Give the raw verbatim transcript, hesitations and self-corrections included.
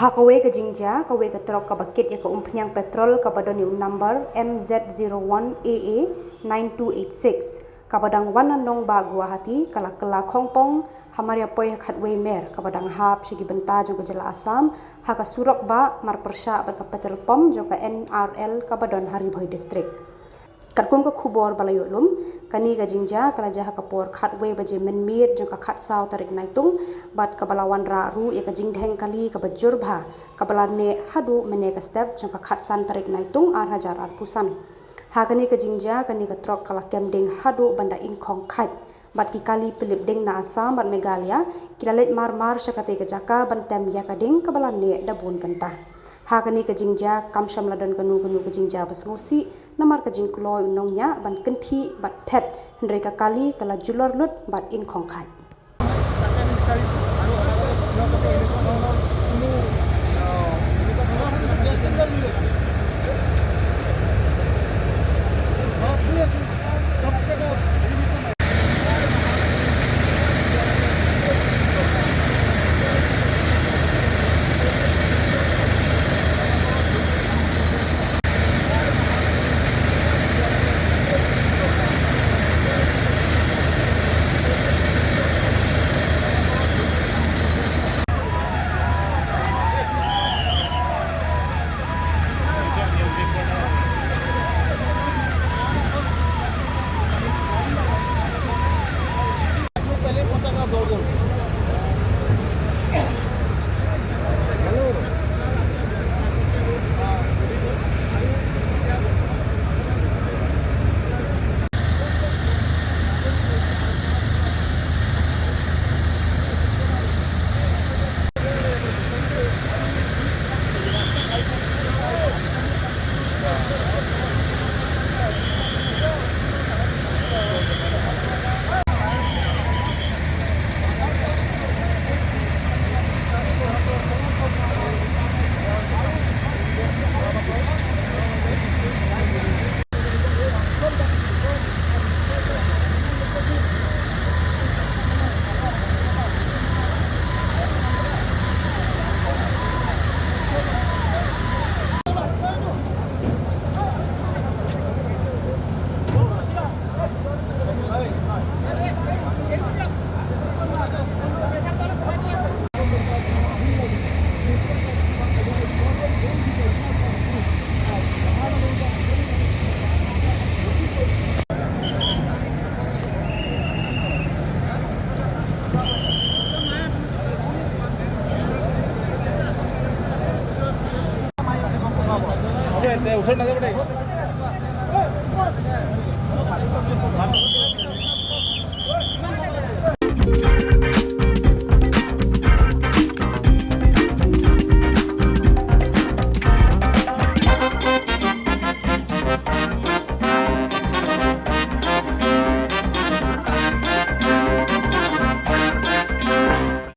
Ha kawei ka jingjia, kawei ka trok kaba kit ïa ka umphniang petrol kaba don ïa u number M Z zero one A A nine two eight six, kaba dang wan na nongbah Guwahati, ka la kylla khongpong hamar ïa poi ha ka khatwei mer kaba dang hap sha ki bynta jong ka jylla Assam, ha ka surok bah marpyrshah bad ka petrol pump jong ka N R L kaba don ha Ri Bhoi District. Katkum ka khubor ba la ïoh lum, kane ka jingjia ka la jia ha ka por khatwei baje mynmiet jong ka khatsaw tarik Naitung, bad kaba la wanrah ruh ïa ka jingdheng kali kaba jur bha, kaba la neh haduh mynne ka step jong ka khatsan tarik Naitung ar hajar arphew san. Ha kane ka jingjia, kane ka trok ka la kem ding haduh ban da ingkhong khait, bad ki kali pynlip ding na Assam bad Meghalaya ki la leit mar mar sha katei ka jaka ban tem ïa ka ding kaba la neh da bun kynta. Ha kane ka jingjia kam shym la don kano kano ka jingjia ba sngewsih, namar ka jingkloi u nongñiah ban kynthih bad phet, hynrei ka kali ka la julor lut bad ingkhong khait.